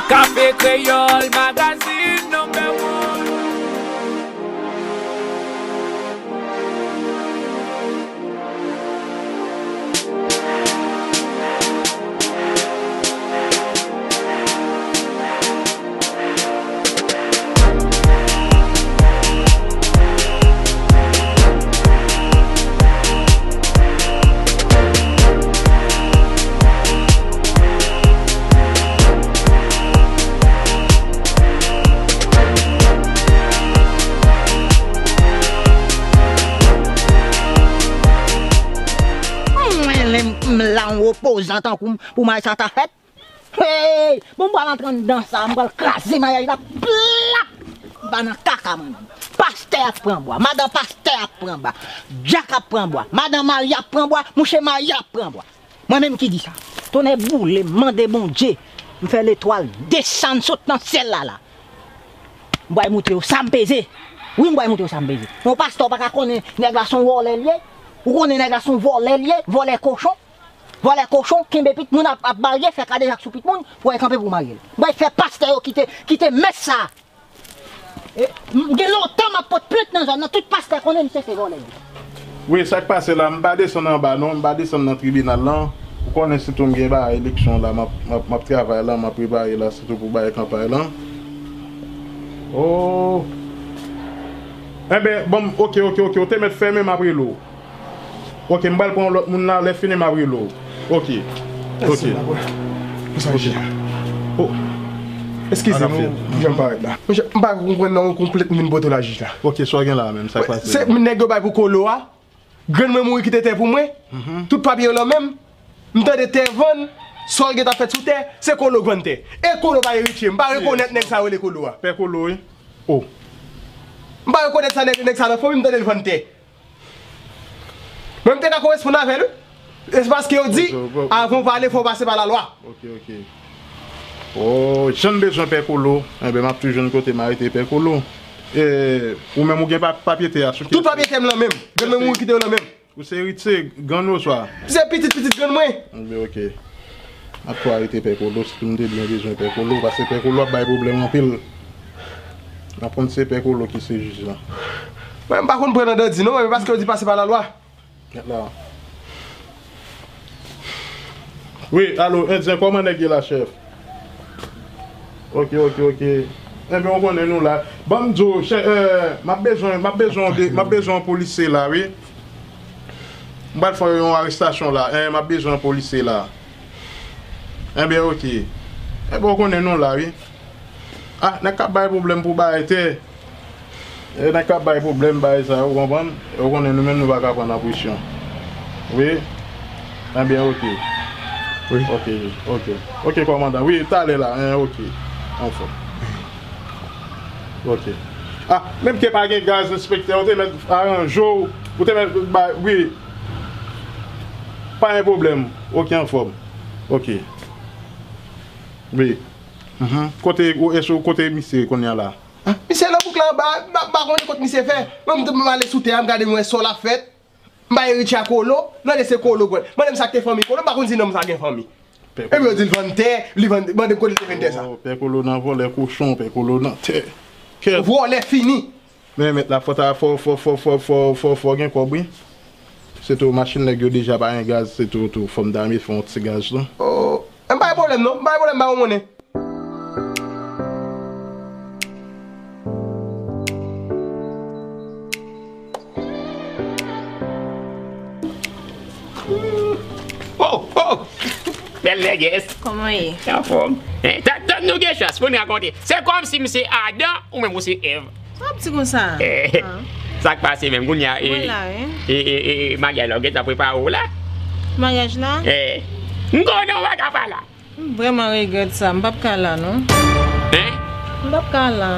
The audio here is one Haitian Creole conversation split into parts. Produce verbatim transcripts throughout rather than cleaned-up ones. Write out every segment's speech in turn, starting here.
Kafe Kreyòl Magazine number one. Mwen, lè m, m la, yon opozan tankou m, pou may sa ta fèt. Hey! Bon, m pral antre anndan sa, m pral kraze mayaj la, plap! M pa nan kaka, mwen menm. Pastè ap pran bwa, madan pastè ap pran bwa, dyak ap pran bwa, madan marye ap pran bwa, mouche marye ap pran bwa. Mwen menm ki di sa. Tonnè boule m, mande Bondye, m fè letwal desann sot nan syèl la, la. M pral montre yo sa m peze. Wi, m pral montre yo sa m peze. Yon pastè w pa ka konnen nèg la se yon vòlè l ye? Ou konnen nèg la se yon vòlè l ye? Vòlè kochon? Vòlè kochon, kenbe pitit moun ap, ap marye, fè kadejak sou pitit moun, pou w al kanpe pou w marye l. M pral fè pastè yo kite, kite mès sa. E, m, gen lontan m ap pot plent nan zòn nan, tout pastè konnen misye se vòlè. Wi, sa k pase la, m pa desann anba non, m pa desann nan tribinal lan. Ou konnen sitou m gen bagay eleksyon la, m ap, m ap, m ap travay la, m ap prepare la, sitou pou bagay kanpay lan. Oh. Enben, bon, oke, oke, oke, ou te mèt fèmen, m ap rele w. Oke, m pral pran yon lòt moun la, lè fini m ap rele w. Oke. Oke. Oke. Oh. Eskize nou, jan m parèt la. Monchè, m pa konprann nan yon konplèt m vin pote la jij la. Oke, sa w gen la menm, sa k pase? Se nèg yo bay pou Kolo a. Grann mwen mouri kite tè pou mwen. Tout papye yo lan men m. M tande tè vann, sòl gentan fèt sou tè, se Kolo k vann tè. E Kolo pa eritye, m pa rekonèt nèg sa yo rele Kolo a. Pè Kolo, wi. Oh. M pa rekonèt sa nèg, nèg sa nan fanmi m, m tande l vann tè. Mwen, m te ka koresponn avè l, wi. E se paske yo di, avan w pale, fò w pase pa lalwa. Oke, oke. Oh, jan m bezwen Pè Kolo, enben, m ap tou jwenn kote m arete Pè Kolo. E, ou menm, ou gen pa, papye tè a sou kiyès? Tout papye tè m lan men m. Grann mwen mouri kite yo lan men m. Ou se eritye grann oswa? Se pitit pitit grann mwen. Enben, oke. M ap tou arete Pè Kolo, sitou m te byen bezwen Pè Kolo, paske Pè Kolo ap bay pwoblèm anpil. M ap konn se Pè Kolo ki se jij lan. Mwen, m pa konn pran nan dandi non, mwen, paske yo di pase pa lalwa. Gad la. Wi, alo, Endyen, kòman nèg ye la, chèf? Oke, oke, oke. Enben, ou konnen nou la. Ban m di w, chè, eh, m ap bezwen, m ap bezwen, m ap bezwen yon polisye la, wi. M pral fè yon arestasyon la. Eh, m ap bezwen yon polisye la. Enben, oke. Enben, ou konnen nou la, wi. Ah, nèg k ap bay pwoblèm pou bay tè. E nèg k ap bay pwoblèm, bay sa, ou konprann? E ou konnen nou menm nou pa ka pran nan presyon. Wi. Enben, oke. Wi. Oke, oke. Oke, kòmandan. Wi, talè la. En, oke. Anfòm. Oke. Ah, menm ke pa gen gaz, enspektè, ou te mèt aranje w, ou te mèt bay, wi. Pa gen pwoblèm. Oke, anfòm. Oke. Wi. Mhm. Kote, ou, èske ou kote misye kounye a la? Ah, misye nan bouk la anba, m pa, m pa konnen kot misye fè. Mwen, m, m ale sou tè a, m gade, m wè sa l ap fè. M bay Richard Kolo, m tande se Kolo pran. Mande m sa k te fanmi Kolo, m pa konn si nonm sa gen fanmi. Epi yo di l vann tè, li vann, mande m kote l te jwenn tè sa. Oh, Pè Kolo nan vòlè kochon, Pè Kolo nan tè. Kèt. Vòlè fini. Men mèt la, fò ta, fò, fò, fò gen kòb, wi. Se tou machin nèg yo deja pa gen gaz, se tou, tou, fò m ta renmen fè yon ti gaz tou. Oh, m pa gen pwoblèm non, m pa gen pwoblèm, ba yon monnen. Oh, oh! Bèl nègès. Kòman ye? Anfòm. Eh, ta, tann nou gen chans pou n rakonte. Se kòmsi m se Adan, ou menm ou se Èv. Sa w ap di konsa? Eh, sa k pase menm kounye a, eh, eh, eh, eh, maryaj la, ou gentan prepare w la? Maryaj la? Eh, m konnen w pa ka pa la. M vrèman regrèt sa, m p ap ka la non. Hein? M p ap ka la.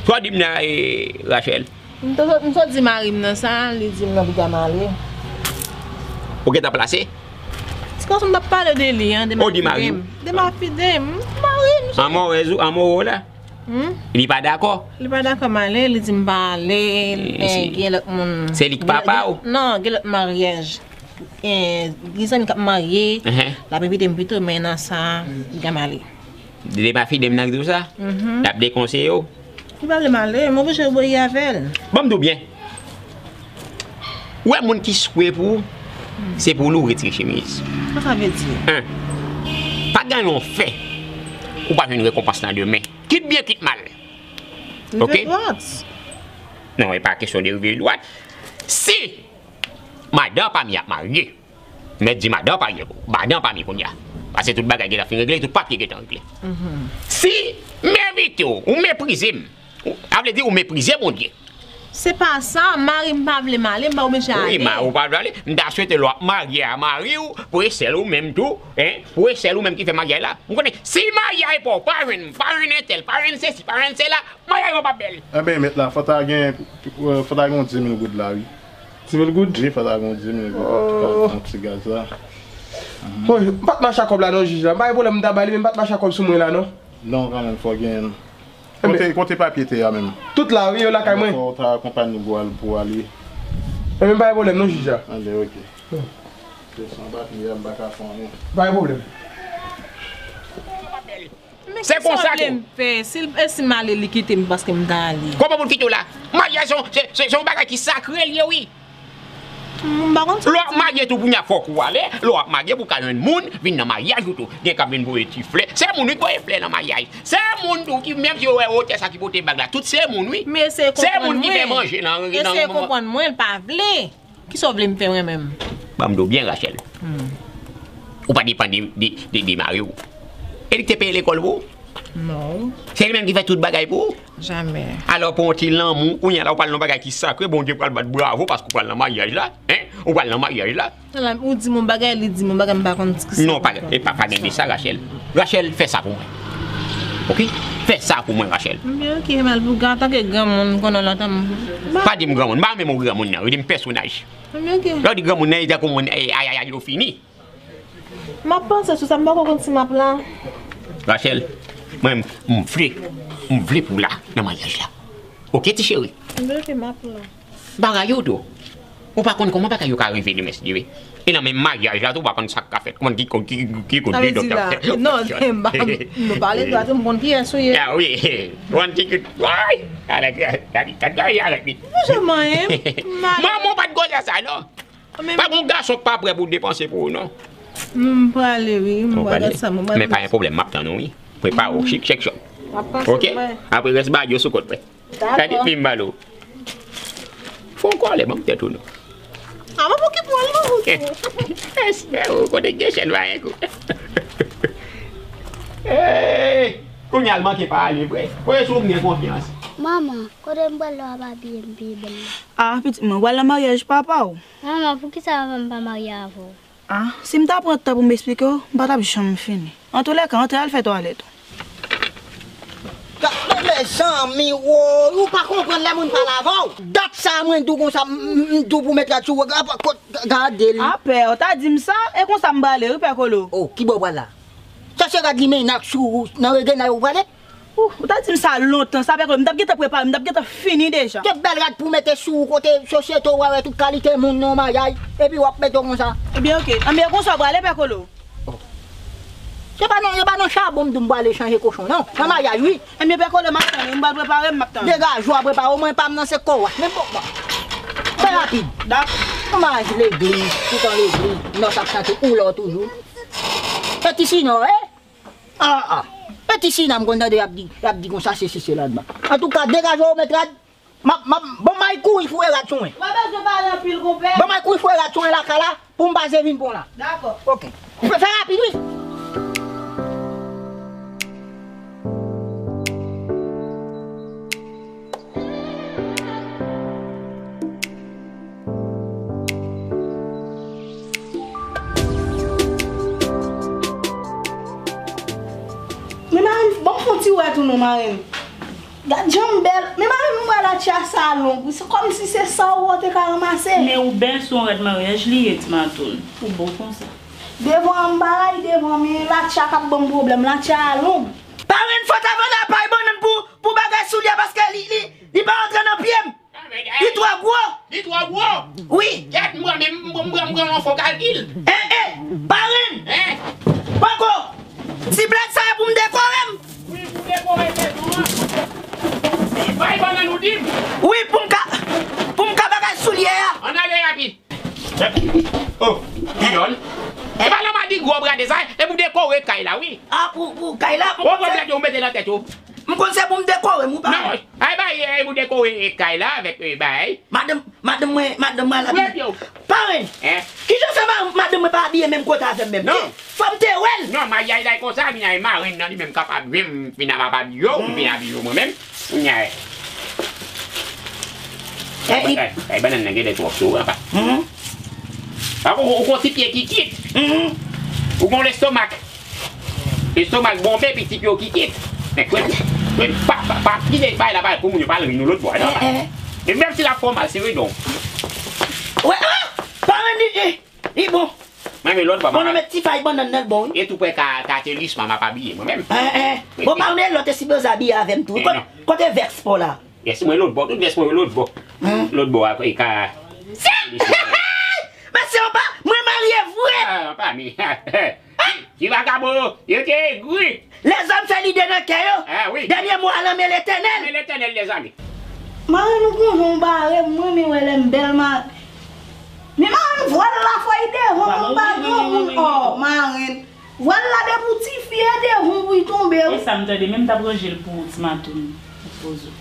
Sa w di m nan, eh, Rachel? M t-, m sot di mari m nan sa, li di m nan piga m ale. Ou gentan plase? Ti gason m t ap pale de li an, de mafide m. De mafide m, mari m. Anmorèz ou, anmore w la? Hmm? Li pa dakò? Li pa dakò m ale, li di m pa ale, eh, gen lòt moun. Se li k papa w? Non, gen lòt maryaj. Eh, gen zanmi k ap marye, l ap envite m pito, men nan sa, li ka m ale. Dema fide m nan ki di w sa? L ap dekonseye w. Li pa vle m ale, m oblije voye avè l. Ban m di w byen. Ou wè moun ki swe pou ou, se pou li w retire chemiz. Sa sa vle di? En, pa gen yon fè ou pa jwenn rekonpans lan demen. Kit byen, kit mal. Oke? Non, e pa kesyon de rive dwat. Si madan pa m ap marye, mèt di madan pa m, madan pa m kounye a. Paske tout bagay gentan fin regle, tout papye gentan regle. Si m envite w, ou meprize m, ou- sa vle di ou meprize Bondye. Se pa sa, mari m pa vle m ale, m pa oblije ale. Wi, ma, ou pa vle ale. M ta swete lè w ap marye a mari w, pou e sèl ou menm tou, en, pou e sèl ou menm ki fè maryaj la. M konnen, si maryaj pa w pa jwenn, pa jwenn entèl, pa jwenn sesi, pa jwenn sela, maryaj ou p ap bèl. Enben, mèt la, fò ta gen, fò ta gen yon dis mil goud la, wi. Dis mil goud? Wi, fò ta gen yon dis mil goud. Oh. Pou ti gaz la. Bon, m pa t mache ak kòb la non, jij la. M pa gen pwoblèm, m ta ba li, men m pa t mache ak kòb sou mwen la non. Non, kanmenm, fò gen. Kote, kote papye te a menm? Tout la, wi, yo lakay mwen. Fò w ta akonpanye pou al, pou ale. Enben, m pa gen pwoblèm non, jij la. Anben, oke. Se san papye a, m pa ka fè anyen. Pa gen pwoblèm. Se konsa tou. Men kisa w vle m fè? Si l, e si m ale, li kite m paske m ta ale? Kòman pou l kite w la? Maryaj se yon, se, se, se yon bagay ki sakre l ye, wi. M pa konn sa. Lè w ap marye tou, kounye a fòk ou ale. Lè w ap marye pou w ka jwenn moun vin nan maryaj ou tou. Gen k ap vin voye ti flè. Se moun wi k voye flè nan maryaj. Se moun tou ki, menm si yo wè wotè sa ki pote bag la, tout se moun wi. Men eseye konprann mwen. Se moun ki fè manje nan, nan. Eseye konprann mwen, l pa vle. Kisa w vle m fè mwen menm? Ban m di w byen, Rachel. Ou pa depann de, de, de, de mari w. E li ki te peye lekòl pou ou? Non. Se li menm ki fè tout bagay pou ou? Jamè. Alò, pou yon ti lanmou, kounye a la, ou pral nan bagay ki sakre, Bondye pral bat bravo paske ou pral nan maryaj la, en? Ou pral nan maryaj la. Ou di m yon bagay, li di m yon bagay, m pa konn kisa. Non, pa, e pa, pa gen de sa, Rachel. Rachel, fè sa pou mwen. Oke? Fè sa pou mwen, Rachel. Ebyen, oke, Malpougra, antanke granmoun, m konnen w lontan m. Pa di m granmoun, m pa renmen mo granmoun nan, rele m pèsonaj. Ebyen, oke. Lè w di granmoun nan, e tankou moun, e, ayayay, yo fini. M ap panse sou sa, m poko konn si m ap la. Rachel, mwen, m, m vle, m vle pou w la, nan maryaj la. Oke, ti cheri? Ebyen, oke, m ap la. Bagay yo tou. Ou pa konn kòman bagay yo ka rive demen, si Dye vle. E nan menm maryaj la tou, ou pa konn sa k ka fèt. Kòman ki, ki, ki, ki kote doktè. Sa vle di la, non, m pa, nou pale dwa tou, m konn kiyès ou ye. A wi. Ou konn ki, ki, woy! Alèk, gade, gade, gade, alèk li. Ou janm manyen m. Manman w pa t koze sa, non. Pa gon gason k pa prè pou depanse pou ou, non. M prale, wi. M pral gad sa, m pral. Men pa gen pwoblèm, m ap tann ou, wi. Prepare w, chik, chèk chòk. M ap panse. Oke? Apre rès bagay yo sou kont mwen. Dakò. Gade, vin m pale w. Fò w kole, ban m tèt ou, non. A, mwen pou ki pral, non, ou tou. Èske ou kote gen chèn va enkou? Hey! Kounye a l manke pa ale vre. Kote sou m gen konfyans. Manman, kote m pral la w ap abiye m pi bèl la? A, pitit mwen, w al nan maryaj papa w. Manman, poukisa papa m pa marye avè w? A, si m ta pran tan pou m esplike w, m pa t ap janm fini. Antoulèka, antre al fè twalèt ou. Gade mezanmi, woy, ou pa konprann lè moun pale avè w. Dat sa a mwen di w konsa, m, m, m di w pou met rad sou ou, gade l. A, pè, ou ta di m sa, e konsa m prale, wi, pè Kolo. O, ki bò w pral la? Chèche rad limena k sou ou, nan regena yo w prale? Ou, ou ta di m sa lontan, sa pè Kolo, m t ap gentan prepare, m t ap gentan fini deja. Ke bèl rad pou mete sou ou kote sosyete w wè tout kalite moun nan maryaj, epi w ap mete w konsa. Ebyen, oke. Anben, e konsa w prale, pè Kolo? O. Se pa nan, se pa nan chabon m di w m prale chanje kochon, non. Nan maryaj, wi. Ebyen, pè Kolo, m ap tann ou, m pral prepare m, m ap tann ou. Degaje w, prepare w, mwen pa m nan se kòwat. Men bon, bon. Fè rapid. Dakò. Nan maryaj legliz, tout an legliz, nòs ap chante ou lò toujou. E ti sinò, e? A, a. E ti sina m konn tande y ap di, y ap di konsa, sesi, sela, dba. Antouka, degaje w, met rad. M ap, m ap, bon, m al kouri foure rad sou mwen. Ou pa bezwen pale anpil, konpè. Bon, m al kouri foure rad sou mwen lakay la, pou m pase vin pran w la. Dakò. Oke. Fè, fè rapid, wi. Men marenn, ban m fè yon ti wè tou non, marenn. Gad jan m bèl. Men marenn, m wè latcha sa long wi. Se kòmsi se sa ou te ka ranmase. Men ou bèl sou yon rad maryaj li ye, ti matoun. Ou bon konsa. Devan an m pa rayi devan, men latcha k ap ban m pwoblèm. Latcha a long. Parenn, fò ta vande apay bannann pou, pou bagay soulye a, paske li, li, li pa antre nan pye m. Li twò gwo. Li twò gwo? Wi. Kèt, m pran, m pran, m pran, m pran yon fo kalkil. Eh, eh, parenn. Eh. Pako. Ti blèd sa a pou m dekore m. Wi, pou m ka, pou m ka bagay soulye a. Ann ale rapid. Oh, Giyòn. E pa la m a di gwo brade sa, e pou dekore kay la, wi. A, pou, pou kay la, m konn se. Gwo brade ou mete nan tèt ou. M konn se pou m dekore, m ou pa. Non, ay bay, e pou dekore kay la avèk, e, bay. Madanm, madanm mwen, madanm mwen la. Wi, yo. Parenn. Hein? Kijan fè ma-, madanm mwen pa abiye menm kote avè m menm? Non. Fò m te wè l. Non, maryaj la e konsa, vin ay marenn nan li menm k ap abiye, m fin ap abiye, m fin abiye mwen menm. Kounye a. Eh, li... Eh, eh, bannann nan gen lè twòp cho, apa. Mhm. Apa, ou, ou gon ti pye kikit. Mhm. Ou gon lestomak. Lestomak bonbe, epi ti pye w kikit. Men kwen, kwen, pa, pa, pa, kite bay la, bay pou moun yo pa al ri nou lòt bò, non? Eh, eh. E menm si l ap fè w mal, se redon. Wè, ah! Parenn li, eh! Li bon. Mwen, men lòt bò, bon, nou met ti fay bannann nan, l bon, wi. E tou prè ka, ka te lis, mama pa bliye mwen menm. Eh, eh. Bon, pa ou ne lòt, e si bezwen abiye avè m tou. Eh, kote, non. Kote vès pa w la? Vès mwen lòt bò, tout vès mwen lòt bò. Hmm. Lòt bò a, e ka... Mesye, anpa, mwen marye vre. Ah, anpa mi. Ti vagabon yo, yo te egri. Lèzòm fè lide nan kè yo. Ah, wi. Dènye mo a nan men Letènèl. Men Letènèl, lèzanmi. Marenn, ou gon jan w bare m, mwen, men wè lè m bèl, ma-, men marenn, vwal la fò y devan, m pa granmoun. Oh, marenn. Vwal la de pou tifi, e devan pou y tonbe, wi. E sa m tande, menm t ap ranje l pou ou, ti matou m, pou poze w.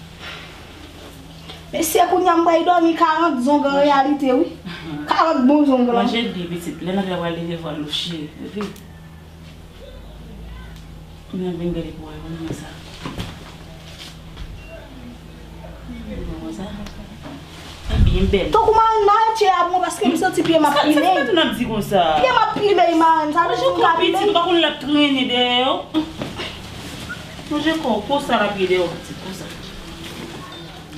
Mesye, kounye a m pral dòmi karant zong an reyalite, wi. Karant bon zong lan. Manje byen, pitit. Lè n ap pral leve vwal ou, cheri. Leve. Mwen ap vin gade pou wè, mwen sa. Mwen sa. Byen bèl. Tankou marenn mare tchè a bon, paske m santi pye m ap pime. Sa, sa, sa nou ap di konsa? Pye m ap pime, marenn. Sa vle di m ka pime? Ou pa konn l ap trennen dèyè yo? Manje kò, konsa l ap ye dèyè w, pitit, konsa.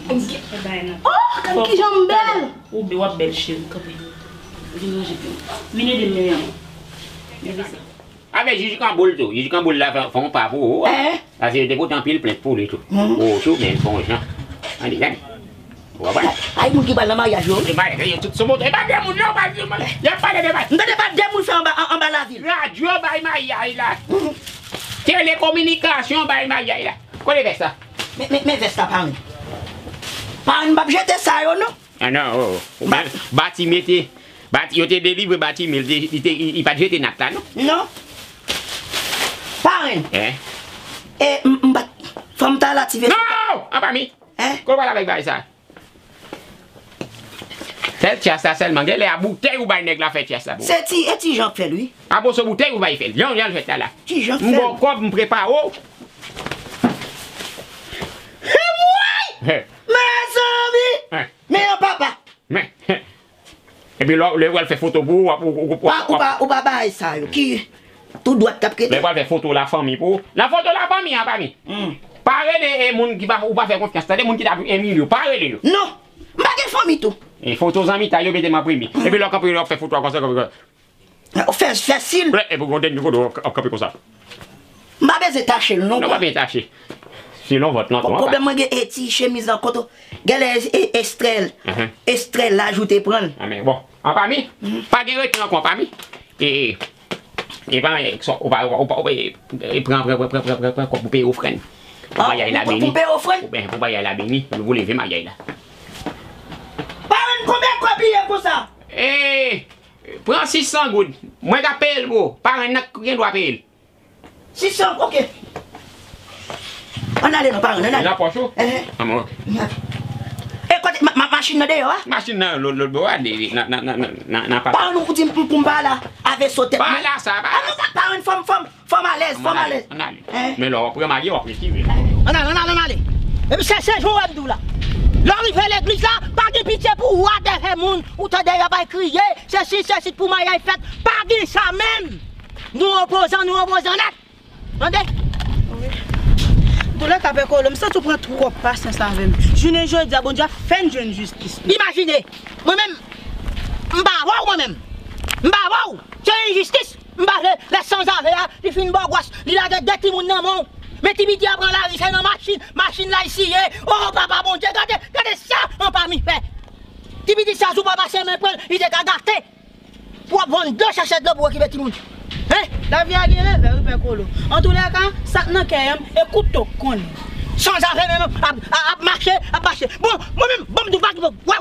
Oh, gad kijan m bèl! Ou be-, w ap bèl, cheri, kanpe. Vin ranje pye w. Vin ede m mennen an. Leve sa. Avè jij kanboul tou. Jij kanboul la fè, fè yon pa pou ou. Eh? Paske yo te pote anpil plent pou li tou. Mhm. Ou tou, men fè yon jan. Tande, tande. Ou konprann? Ay, moun ki pral nan maryaj yo. E maryaj yo tout sou moto. E pa de moun, non, pa de moun. Y ap pale de maryaj. M tande pa de moun fè anba, an-, anba lavil. Radyo bay maryaj la. Mhm. Telekominikasyon bay maryaj la. Kote vès la? Men, men, men vès la, parenn. Parenn, m p ap jete sa yo, non. Ah non, oh, oh. Ba- Bati mete, Bati, yo te delivre Bati, men li te, li te, li, li pa t jete nat la, non. Non. Parenn. Eh? E, m, m pa t, fò m ta la ti vè. Non! Anpa mi. Eh? Ko pral avèk bagay sa? Sèl tyas la sèlman. Genlè a boutèy ou bay nèg la fè tyas la pou ou. Se ti, e ti jan k fè l, wi. A boso boutèy ou bay fè l. Jan, jan l fèt la la. Ti jan k fè l. M ba w kòb, m prepare w. Woy! He. Mezanmi! He. Men yon papa. Men, he. Epi lè, lè w al fè foto pou ou, w ap, ou, ou, ou, pa, ou pa, ou pa bay sa yo. Ki tou dwat k ap kete. Lè w al fè foto lafanmi pou ou. Nan foto lafanmi an, pa mi. Hmm. Pa rele, e, moun ki pa, ou pa fè konfyans. Tande, moun ki t ap imilye w. Pa rele yo. Non. M pa gen fanmi tou. E foto zanmitay yo mete m an premye. Hmm. Epi lè w kanpe, lè w ap fè foto a konsa, konsa. Fè, fè sil. Epi gon dènye foto w ap kanpe konsa. M pa bezwen tache l non. Non, pa bezwen tache. Selon vòt lan tou. Pwoblèm mwen gen e ti chemiz lan kote. Genlè e, e, estrèl. Mhm. Estrèl laj ou te pran l. Ah, men bon. Anpa mi, pa gen rete ankò, anpa mi. E, e, e pa, e, so, ou pa, ou pa, ou pa, e, e, pran, pran, pran kòb pou peye ofrann. Pou maryaj la beni. Pou peye ofrann? Pou, pou maryaj la beni. Pou leve maryaj la. Parenn, konbyen kòb li ye konsa? E, pran sis san goud. Mwen k ap peye l pou ou. Parenn nan gen dwa peye l. Sis san, ok. Ann ale non, parenn, ann ale. Nan pòch ou? Ehe. Ah, bon, ok. E kote ma-, ma-, machin nan deyò a? Machin nan lòt, lòt bò a, nan, nan, nan, nan, nan, nan pa. Parenn, ou di m pou, pou m pa la, avè so tèt mwen. Pa la sa, pa la. Ah, non, pa, parenn, fò m, fò m, fò m alèz, fò m alèz. Ann ale, ann ale. Ehe. Men lè w ap remake, w ap retire. Ann ale, ann ale, ann ale. Epi chèche jan w wè m di w la. Lè w rive legliz la, pa gen pitye pou ou a dèyè moun. Ou tande y ap bay kriye, sesi, sesi, pou maryaj fèt. Pa gen sa menm. Nou opozan, nou opozan nèt. Tande? Wi. Antoulèka, Pè Kolo, m santi w pran twòp pasyans avè m. Jounen jodi a, Bondye ap fè n jwenn jistis nou. Imajine, mwen menm, m pa wè w mwen menm. M pa wè w. Se enjistis. M pa vle lè sanzave a, li fin bògwòs, li lage de timoun nan men w. Men ti piti a pran lari, se nan machin, machin la l siye. O papa Bondye, gade, gade sa anpami fè. Ti piti sa, si w pa pase men pran l, li te ka gate. Pou w ap vann de sachè dlo pou w okipe timoun. Hein? Lavi a gen revè wi, Pè Kolo. Antoulèka, sa k nan kè m, e kouto k konnen. Sanzave menm ap, ap, ap mache, ap mache. Bon, mwen menm, ban m di w pa gen, wè,